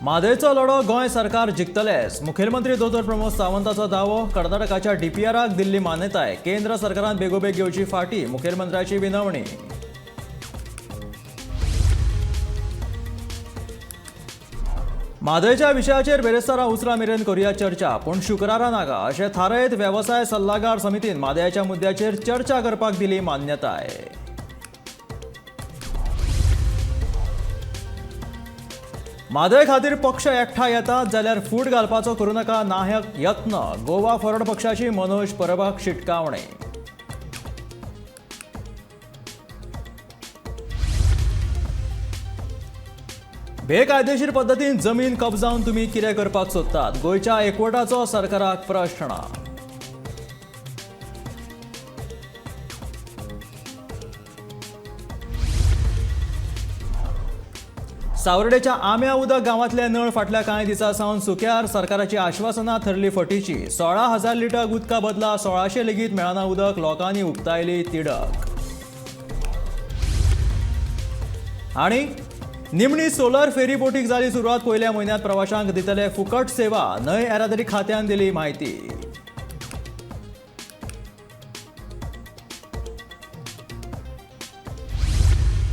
म्हादयचो लढो गोंय सरकार जिखतलेच, मुखेलमंत्री दोतोर प्रमोद सावंताचो दावो. कर्नाटकाच्या डीपीआराक दिल्ली मान्यताय, केंद्र सरकारान बेगोबेग घेवची फाटी, मुखेलमंत्र्याची विनवणी. म्हादयच्या विशयाचेर बेरेस्तारा उसरां मेरेन करुया चर्चा, पूण शुक्रारा नाका अशें थारायत वेवसाय सल्लागार समितीन म्हादयच्या मुद्द्याचेर चर्चा करपाक दिली मान्यताय. म्हादय खातीर पक्ष एकठांय येतात जाल्यार फूट घालपाचो करूं नाका नाहक यत्न, गोवा फॉरवर्ड पक्षाची मनोज परबाक शिटकावणी. बेकायदेशीर पद्दतीन जमीन कब्जावन तुमी कितें करपाक सोदतात, गोंयच्या एकवटाचो सरकाराक प्रश्न. सावर्डेच्या आम्या उदक गांवांतले नळ फाटल्या कांय दिसां सावन सुक्यार, सरकाराची आश्वासनां थरली फटीची. 16,000 लिटर उदका बदला 1,600 लेगीत मेळना उदक, लोकांनी उक्तायली तिडक. आनी निमणी सोलर फेरी बोटीक जाली सुरवात, पयल्या म्हयन्यांत प्रवाशांक दितले फुकट सेवा, न्हंय येरादारी खात्यान दिली म्हायती.